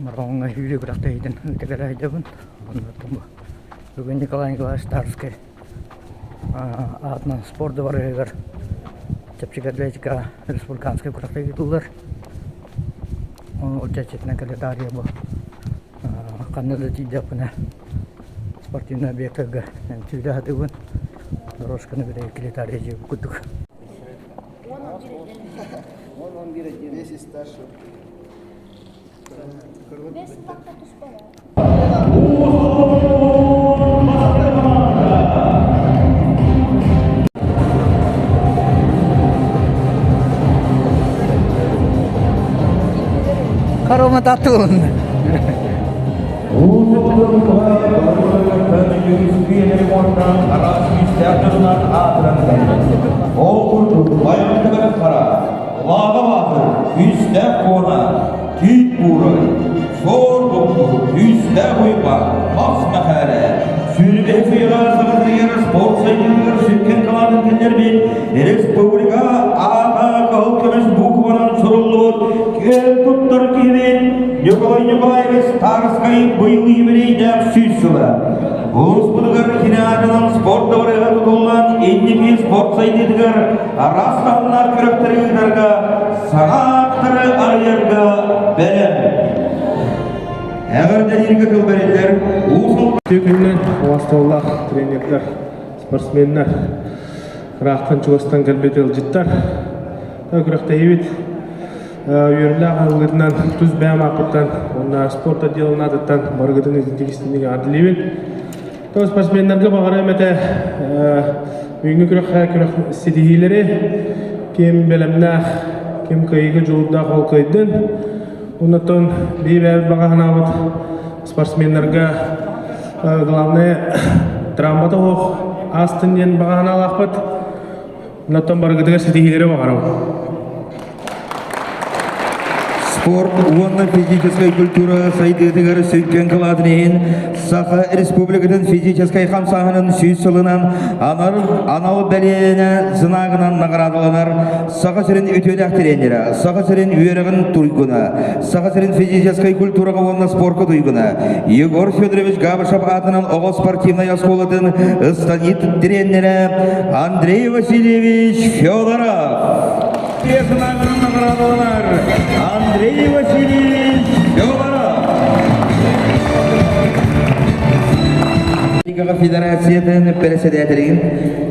Бороҕоҥҥо сүүрүү күрэхтэһиитин ыыта кэлэ сылдьабын. Оннуттан бүгүн Николай Николаевич Тарскай аатынан спорт дыбарыаһыгар чэпчэки атлетика республиканскай күрэхтэһии ыытыллар. Ол чэрчитинэн кэлэ таарыйа бу ханна да тиийдэхпинэ спортивнай объектарга сүүрэ сатыыбын. Дорожканы били кэлэ таарыйа дьиэбит курдук. Хорума татуун. Ол курдук байымтыгар хара, лааҕа баатыр, күүстээх куона, Тиит буурай, суор букту, күүстээх уйба, мас мэхээлэ, сүүрүбэһи сыйаҕа саха сиригэр спорт сайдыытыгар сүҥкэн кылаатын киллэрбит республика аата кыһыл көмүс буукубанан суруллубут киэн туттар киһибит Николай Николаевич Тарскай быйыл юбилейдаах сүүс сыла. Улууспутугар кини аатынан спорт дыбарыаһа тутуллан инники спорт сайдыытыгар араас таһымнаах күрэхтэри ыытарга саҥа ааттары арыйарга бэлэм. Эҕэрдэлииргэ тыл бэриллэр Уус Күнүнэн убастабыллаах тренердэр, спортсменнар, ыраахтан чугастан кэлбит ыалдьыттар. Күрэхтэһиибит үөрүүлээх аһыллыытынан тус бэйэм ааппыттан уонна спорт отделын аатыттан барыгытын итинник истиҥник эҕэрдэлиибин. То спортсменнарга баҕарыам этэ бүгүҥҥү күрэххэ күрэх ситиһиилэри ким бэлэмнээх, ким кыайыыга дьулуурдаах ол кыайдын. Оннуттан биһи бэйэбит баҕа санаабыт спортсменнарга главное травмата суох аастын диэн баҕа санаалаахпыт. Оннуттан барыгытыгар ситиһиилэри баҕарабын. Спорт уонна физическэй культура сайдыытыгар сүҥкэн кылаатын иһин Саха Республикатын физическэй хамсааһынын сүүс сылынан анал, анал бэлиэнэ знагынан наҕараадаланар Саха сирин үтүөлээх тренерэ, Саха сирин үөрэҕин туйгуна, Саха сирин физическэй культураҕа уонна спорка туйгуна Егор Федорович Габышев аатынан оҕо спортивнай оскуолатын ыстанит тренерэ Андрей Васильевич Федоров. Наҕараадаланар Андрей Васильевич Федоров. Федерациятын председателин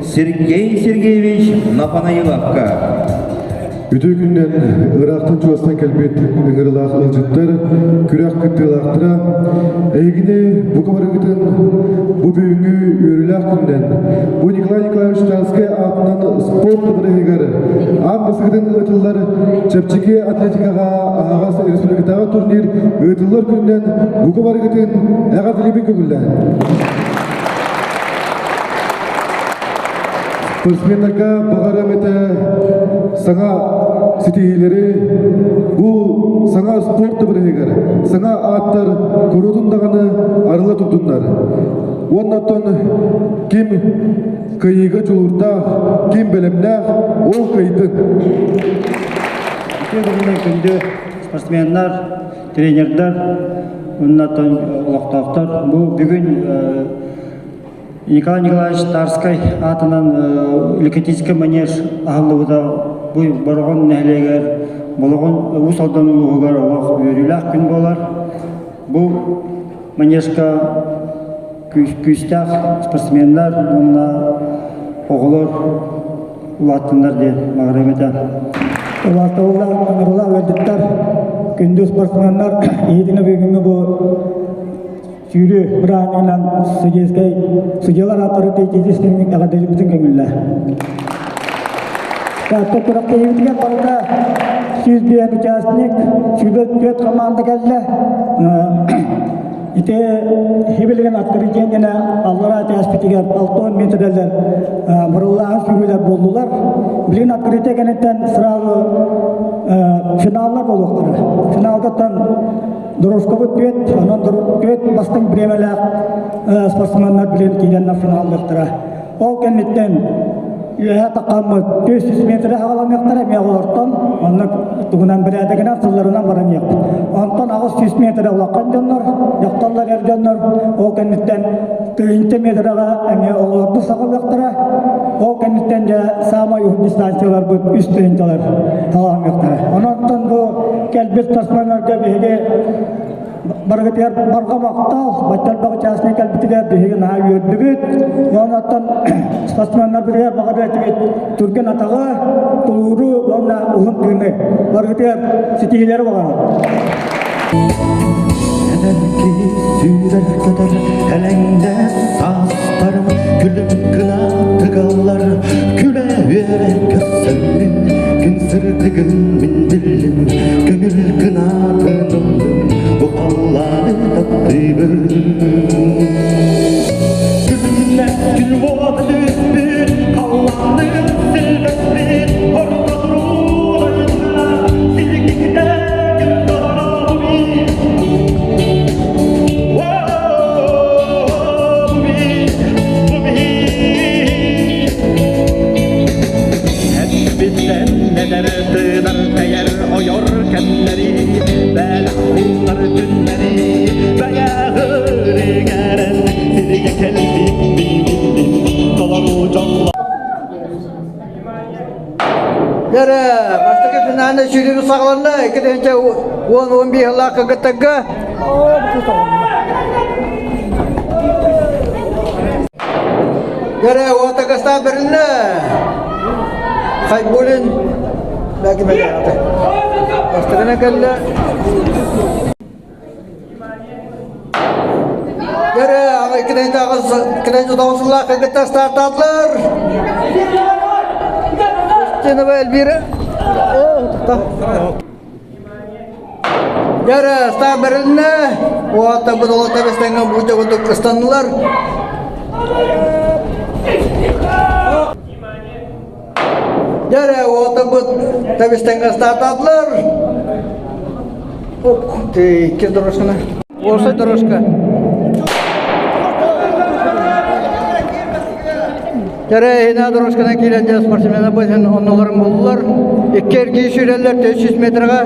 Сергей Сергеевич Нафанаиловка. Үтүө күннэн ыраахтан чугастан кэлбит ыҥырылаах ыалдьыттар, күрэх кыттыылаахтара, эһигини бука барыгытын бу бүгүҥҥү үөрүүлээх күннэн, бу Николай Николаевич Тарскай аатынан спорт бырайыгар аан бастакытын ыытыллар чэпчэки атлетикаҕа аһаҕас республикатааҕы турнир ыытыллар күнүнэн бука барыгытын эҕэрдэлиибин көҥүллээн. Спортсменнарга баҕарыам этэ саҥа ситиһиилэри, бу саҥа спорт бырайыгар саҥа ааттар куруутун даҕаны арыла турдуннар. Уонна оттон ким кыайыыга дьулуурдаах, ким бэлэмнээх, ол кыайдын. Үтүө күнүнэн күндү спортсменнар, тренердэр уонна олохтоохтор. Бу бүгүн Николай Николаевич Тарскай аатынан Ликетическэй манеж аһыллыбыта бу Бороҕон нэһилиэгэр Бороҕон Уус Алдан улууһугар олох үөрүүлээх күн буолар. Бу манежка күүстээх спортсменнар уонна оҕолор улааттыннар диэн баҕарыам этэ. Улааталлаах ыҥырылаах ыалдьыттар, күндү спортсменнар, иһитинэ бүгүҥҥү бу Сүүрүү бырааһынньыгынан судейскай судьялар ааттары тейтитистиҥник эҕэрдэлиирбитин көҥүллээ. Таатта күрэхтэһиибитигэр барыта 105 участник, 104 команда кэллэ. Ити хибилигин открытие диэнэ аллараа этээспитигэр 60 метрдэлэр барыллааһын сүүрүүлэр буоллулар. Билигин открытие кэнниттэн сразу финаллар буолуохтара. Финалгаттан Дорожкабыт түөт, онон түөт бастыҥ бириэмэлээх спортсменнар билэн киирэн финаллыахтара. Ол кэнниттэн үөһэ таххаммыт 400 метрэ хаҕаланыахтара эмиэ олортон оннук тугунан бэрээдэгинэн сылларынан баран иһиэхпит. Онтон 800 метрэ улахан дьоннор, дьахталлар эр дьоннор ол кэнниттэн тыһыынча метрэҕэ эмиэ оҕолорбут саҕалыахтара. Ол кэнниттэн дьэ саамай уһун дистанцияларбыт үс тыһыынчалар саҕаланыахтара. Онон бу кэлбит спортсменнарга биһиги Барыгытыгар барҕа махтал, бачча чаасына кэлбитигэр биһиги наһаа үөрдүбүт. Уонна спортсменнарбытыгар баҕарар этибит түргэн атаҕы, тулууру уонна уһун тыыны. Барыгытыгар ситиһиилэри баҕарабын. Эдэрки сүүрэр-көтөр элэҥнэс саастарым күлүм гына тыгаллар күлэ-үөрэ көрсөммүн күн сырдыгын мин биллим көҥүл гынаатын ыллым бу халлааны таптыыбын Күннэ күн уота түспүт халлааны силбэппит орто туруорайына силикитэ күн Эппиттэн эдэр тыынар тэйэр ойор кэмнэри бэлэх уунар күннэри бэйэҕэр иҥэрэн сиргэ кэлбит мин биллим толору дьолло Дэрэ, бастакы финальнай сүүрүүбүт саҕаланна. 2010-11 сыллаах кыргыттарга. Дэрэ, уота кыстаан бэрилиннэ. Хайбулин бәкимэлээҕэ. Бастакынан кэллэ. Дэрэ, иккитинчи сыллаах кыргыттар стартаатылар. Устинова Эльвира. Дэрэ, старт бэрилиннэ. Уота бу долота бэстэҥҥэ бу курдук ыстаннылар. Дьэ уотабыт тэбистэҥҥэ стартаатылар. Ух ты, иккис дорожканы. Уопсай дорожка. Тэрээһинэ дорожканан киирэн дьэ спортсмены быһын оннуларын буллулар. Икки эргии сүүрэллэр 400 метрга.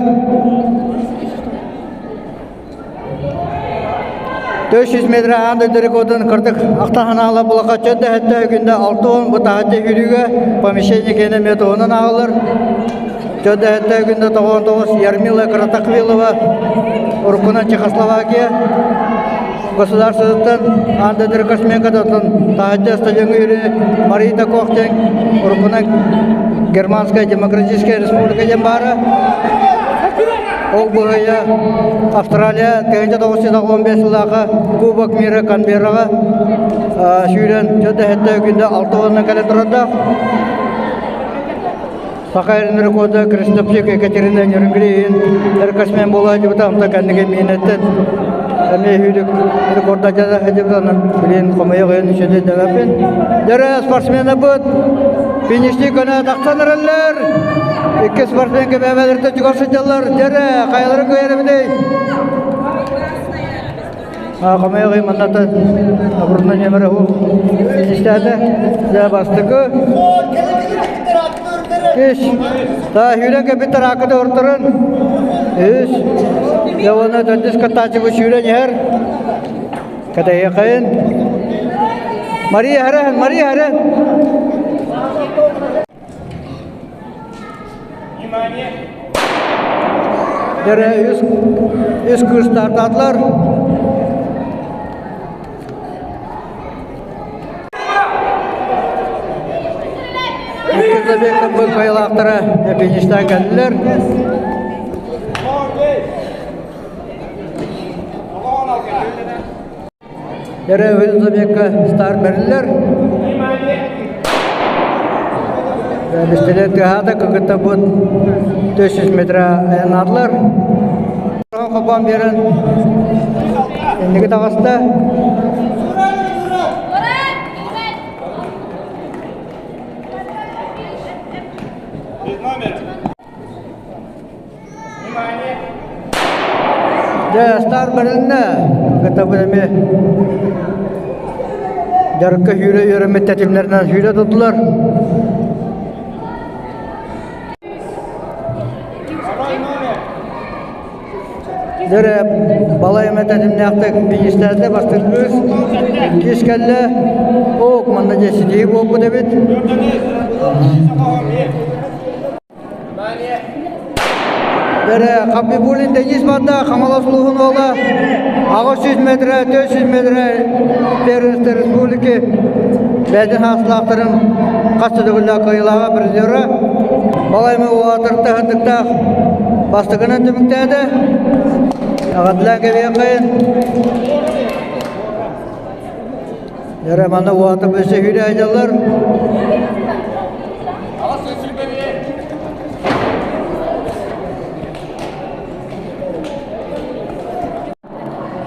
400 метр аан дойду рекордун кырдык ахтаһанаала булакачча дэһэтте күндэ 60 бу таһырдьа сүүрүүгэ помещение киэнэ эмиэ туһунан ааҕыллар. Чөдөһөттө күндэ 99 Ярмила Кратохвилова уруккунан Чехословакия государствотыттан аан дойду рекордсменкатыттан таһырдьа стадиоҥҥа үүрүү Марита Кохтеҥ уруккунан Германская Демократическая Республика диэн баара. Ол быһыйа Австралия 1995 сыллааҕы Кубок мира Канберраҕа сүүрэн чөдөһөттө күндэ алта уонна кэлэн турардаах. Саха эрин рекорда Крестовчик Екатерина Нерюнгриин рекордсмен буола сылдьыбыта, онтон кэнники миинэттэн эмиэ сүүрүк рекорда дьада сылдьыбыта, онон билин хомойуох иһин үчүгэй дэбэппин. Дөрө спортсменабыт финишти көнө тахсан эрэллэр. Икки спортсмен кэбээбэлэртэн чугас сылдьаллар. Дьэрэ, хайалары кыайар эбитий? Хомойуох иһин манната оборудование нөмөрө фиништээтэ. Дьэ бастакы Үс. Та сүүрэн кэлбиттэр ааккыта ортторун. Үс. Дьэ уонна төрдүс кыттааччыбыт сүүрэн иһэр. Кэтэһиэххэйин. Мария Харан, Мария Харан. Дэрэ үс, үс кыыс стартаатылар. Икки забегтан бұл кайылаақтары фиништан кэллилэр. Дэрэ үһүс забегка старт бэриллэр. Бистэлэр тыаһаата кыкыта бут 400 метр айаннаатылар. Хопон биэрэн инники таҕыста. Дьэ, стар бэрилиннэ. Кытабын эмиэ дьарыкка сүүрэ үөрэммит тэтимнэринэн сүүрэ тутулар. Дөрө балай эмэ тэтимнээхтик фиништээтэ бастыҥ кыыс. Иккис кэллэ. Ок, манна дьэ ситиһии буолбут эбит. Дөрө Хабибулин Денис барда, Хаҥалас улууһун уола. 800 метрэ, 400 метрэ первенство республики бэйэтин хаастаахтарын хас да төгүллээх кыайыылааҕа призера. Балай эмэ уолаттар таһырдыктаах бастакынан түмүктээтэ. Аҕатылаан кэбиэххэйин. Дьэрэ манна уолаттар өссө сүүрэ сылдьаллар.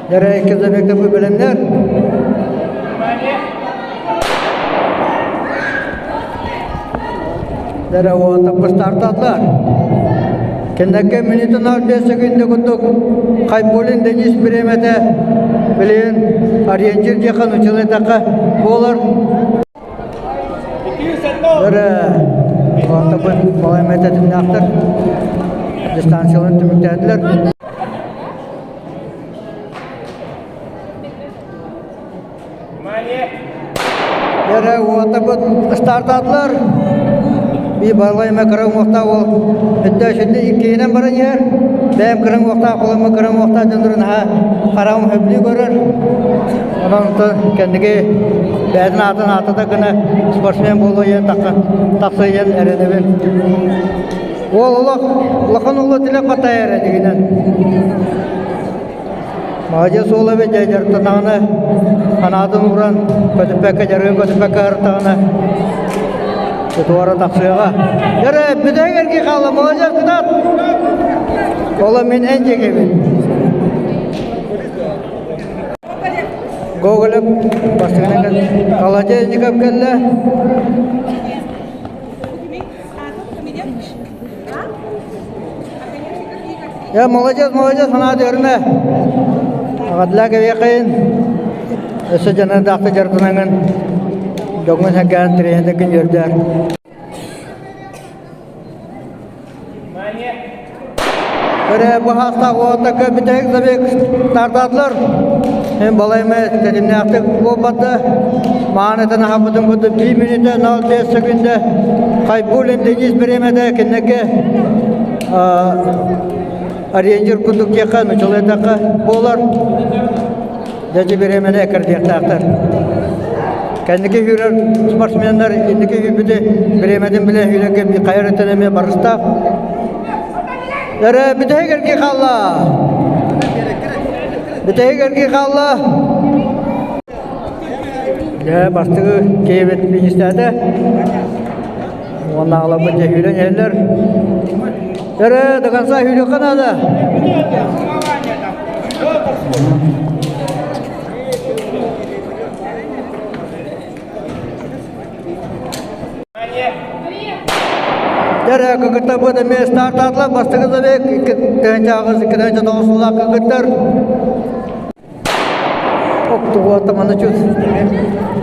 Дьэрэ икки забегта бэлэмнэр. Дьэрэ уолаттар быстаартаатылар. Кэнники минутунан 5 секунда курдук Хайбулин Денис бириэмэтэ билигин ориентир диэххэ нуччалыы эттэххэ буолар. Дьэрэ уолаттарбыт балай эмэ тэтимнээхтэр дистанцияларын түмүктээтилэр. Эрэ уотабыт стартаатылар. Би балай эмэ кыра уҥуохтаах уол өттө сүннү иккиһинэн баран иһэр. Бэйэм кыра уҥуохтаах холомо кыра уҥуохтаах дьоннорун наһаа хараҕым сөбүлүү көрөр. Онон онтон кэнники бэйэтин аатын аатата гына спортсмен буолуо диэн тахса диэн эрэнэбин. Уол олох улахан уолу тилэх батайар дигинэн. Маладьыас уол эбит дьэ дьарыктанаҕына санаатын ууран көтүппэккэ дьарыгын көтүппэккэ ырыттаҕына тутуара тахсыаҕа. Дьэрэ бүтэһик эргий хаалла маладьыас кытаат! Ола мин эн диэкибин. Гоголев бастакынан Колодезников кэллэ. Э, молодец, молодец, санаа өрүмэ. Аҕадлаа кэбиэххин. Өссө дьаныардаахтык дьарыктанаҥын дьоҥҥун сэргээн тренердэргин үөрдээр. Эрэ бу хаастаах уолаттарга бүтэһик забег стартаатылар. Эн балай эмэ тэтимнээхтик буолбатта. Мааны этэн аһаппытым курдук 1 мүнүүтэ 05 секунда Хайбулин Денис бириэмэтэ кинилэргэ ориентир курдук диэххэ, нуччалыы эттэххэ буолар. Дьэ бириэмэни эккирдиэхтээхтэр. Кэнники сүүрэр спортсменнар инники сүүрбүтү бириэмэтин билэ сүүрэргэ хайа эрэ эмиэ барыстаах. Эрэ бүтэһик эргий хаалла. Бүтэһик эргий хаалла. Дьэ, бастакы киэбит министрэтэ. Уонна аҕаларбыт дьэ сүүрэн иһэллэр. Эрэ, до конца сүүрүөххэ наада. Дьэрэ, кыргыттарбыт эмиэ стартаатылар бастакы забег 2008 2009 сыллаах кыргыттар. Октугуота маны чус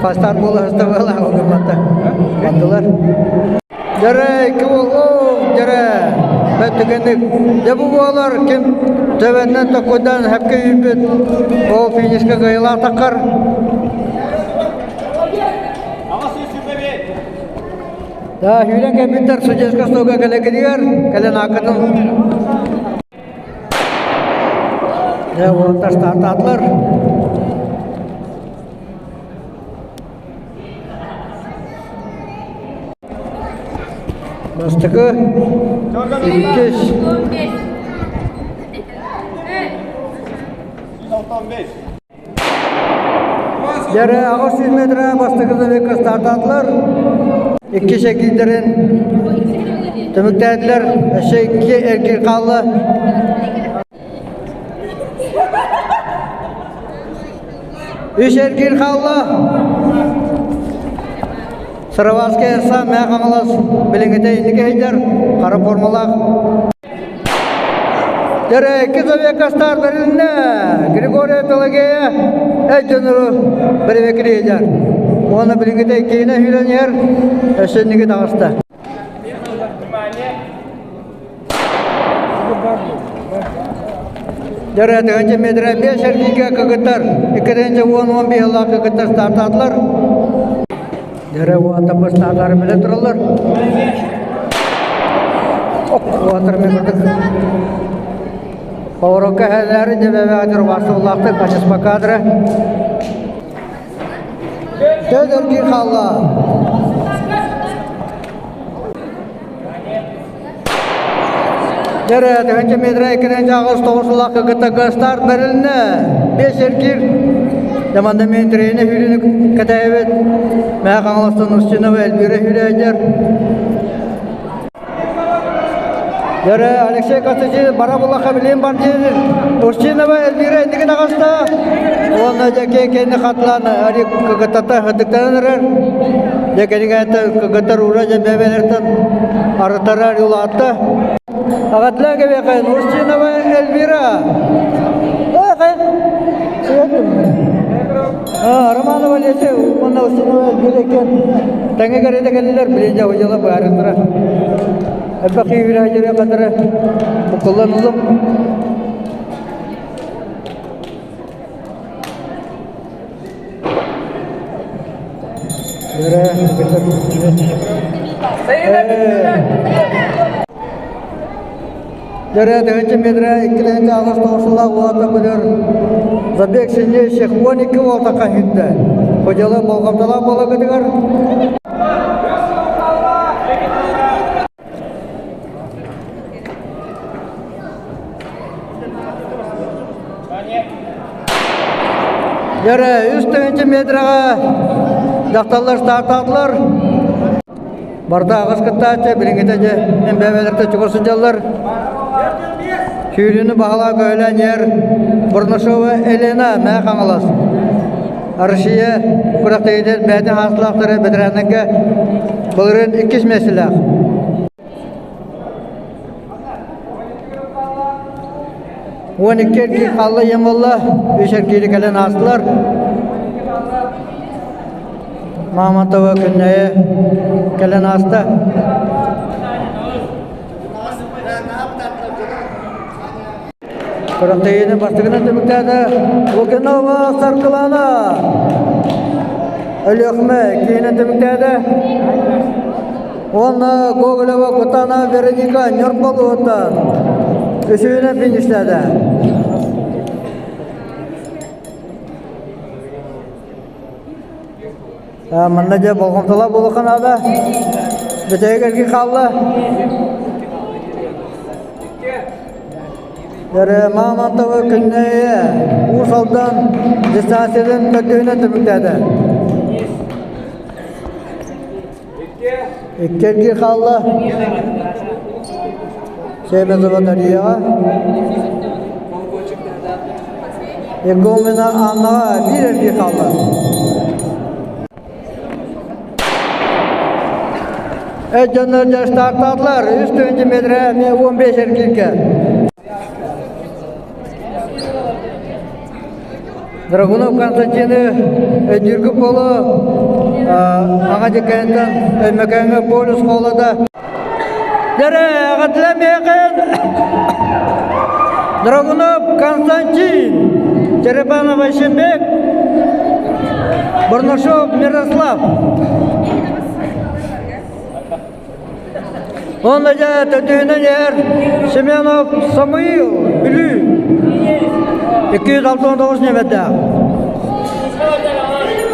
хастар буола сыстабыла огыммата бандылар. Дьэрэ, икки уол, оо, дьэрэ, бэттигэнник. Дьэ бу буолар ким төбөннөн токуйдан хэпке үүппүт, ол финишка кыайылаах таххар. Да, сүүрэн кэлбиттэр судейскай столга кэлэкилигэр, кэлэн ааккытын Дьэ, уолаттар стартаатылар. Бастакы, иккис. Дьэрэ 800 метрэ бастакы забегка стартаатылар. Иккис эргиирдэрин түмүктээтилэр. Өссө икки эргиир хаалла. Үс эргиир хаалла. Сыроватская СА Мэҥэ Хаҥалас билиҥҥитэ инники сылдьар хара формалаах. Дьэрэ икки забегка старт бэрилиннэ. Григория Пелагея өйдөнөрү бэрэбиэркэлии сылдьар. Уонна билиҥҥитэ иккиһинэн сүүрэн иһэр, өссө инники таҕыста. Дьэрэ 1000 метрэ 5 эргииргэ кыргыттар 2010-15 сыллаах кыргыттар стартаатылар. Дьэрэ уота бу стартары билэ тураллар. Уотар мен курдук Поворотка эһэлэри дьэбэбэҕэ рубашкалаахтык качество кадра. Төн эргиир хаалла. Дьэрэ, 1000 метрэ 2-8 сыллаах кытта старт бэрилиннэ. 5 эргиир. Дьаманда мен тренер хүрүнү кэтэһэбит. Мээ Хаҥаластан Устинова Эльвира хүрээдьэр. Дьэрэ, Алексей Константинович бара буллахха билиэн бар диир. Устинова Эльвира инники таҕыста. Уонна дьэ кэнни хатылаан Арик кыгыттата хыдыктанан эрэр. Дьэ кэнигэтэ кыгыттар ура дьэ бэбэлэртэн арытарар улаатта. Аҕатлаа кэбиэхэ Устинова Эльвира. Романова Олеся уонна Устинова Эльвира иккиэн тэҥҥэ кэриэтэ кэллилэр. Билин дьэ удьала быһаарыахтара. Элбэх киһи катары буккуллан ыллым. Дьэрэ 1000 метрэ 2-8 сыллаах уота билэр забег сильнейших 12 уолтаха сүүрдэ. Ходьалы болҕомтолоох буоларгытыгар Дьэрэ 3000 метрэҕэ дьахталлар стартаатылар. Барыта аҕыс кыттааччы билиҥҥитэ дьэ МБВ-лэртэн чугас сылдьаллар. Сүүрүүнү баһылаа көһөлөөн иһэр Бурнашова Елена Мэҥэ Хаҥалас. Россия күрэхтэһиитин бэйэтин хаастылаахтары бэтэрээннэргэ былырыын иккис миэстэлээх. 12 эргиир хаалла ийэм буолла, үс эргиири кэлэн аастылар. Мамонтова күннэйэ кэлэн ааста. Күрэхтэһиини бастакынан түмүктээтэ Лукинова Саргылана. Өлүөхүмэ иккиһинэн түмүктээтэ. Уонна Гоголева Кутана Вероника Ньурба улууһуттан үсүһүнэн фиништээтэ. Манна дьэ болҕомтолоох буолуохха наада. Бүтэһик эргин хаалла. Мамонтовы күннэйэ Уус Алдан дистанциятын төрдүһүнэн түмүктээтэ. Икки эргиир хаалла. Чемезова Дарияҕа. Егомина Аннаҕа биир эргиир хаалла. Эр дьоннор дьарыктаахтаатылар. 3 метрэ эмиэ 15 эргииргэ. Драгунов Константины өйдүүргүт буолуо аҕа дьэкээнтэн Өймөкөөҥҥө полюс холода. Дэрэ, аҕатыла миэхин Драгунов Константин, Черепанов Айшенбек, Бурнашов Мирослав. Уонна дьэ төрдүһүнэн иһэр Семенов Самуил Бүлүү 269 нүөмэрдээх.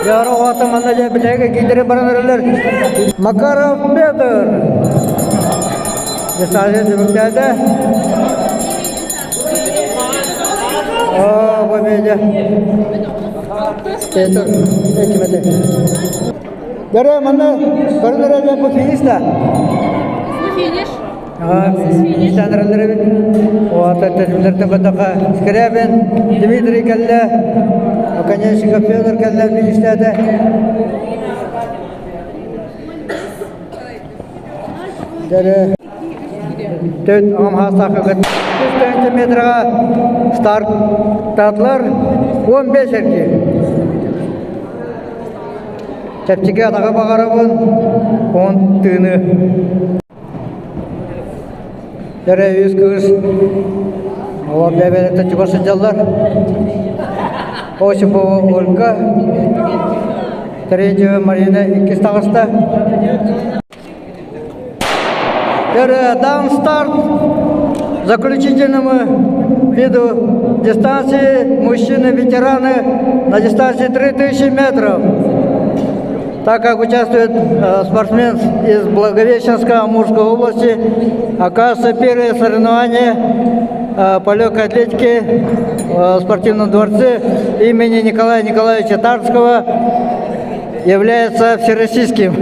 Дьара оҕото манна дьэ билээгэ киирдэрэ баран эрэллэр. Макаров Петр. Десалия түмүктээтэ. Оо, бу медиа. Петр, этимете. Дьэрэ, манна көрөн эрэллэр бу финиш да? Бу финиш. Фиништаан эрэллэр эбит. Оата тэтимнэртэн көрдөххө Скрябин Дмитрий кэллэ, Оконечников Федор кэллэ фиништээтэ. Дьэрэ, Төрт аҕам саастаахха 3 метраҕа старттаатылар 15 эргиир. Чэпчэки атаҕы баҕарабын, он тыыны. Дьэрэ үс кыыс. Олор бэйэлэриттэн чугас сылдьаллар. Осипова Ольга, Терентьева Марина иккис таҕыста. Дан старт заключительному виду дистанции мужчины-ветераны на дистанции 3000 метров. Так как участвует спортсмен из Благовещенска Амурской области, оказывается первое соревнование по легкой атлетике в спортивном дворце имени Николая Николаевича Тарского является всероссийским.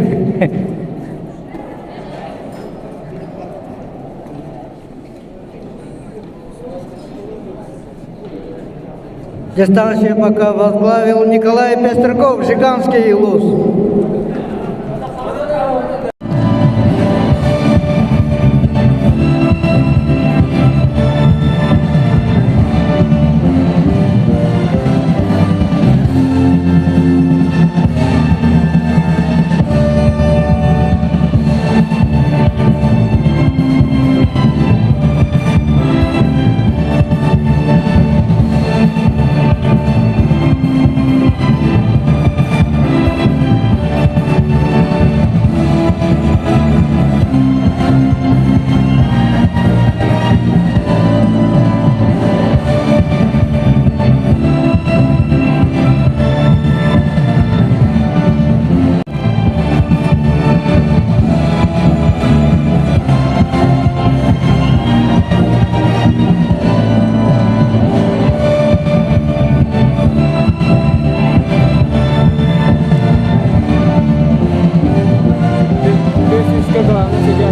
Дистанцию пока возглавил Николай Пестряков, Жиганский Луз. Ты сүүскэ кылаана сидя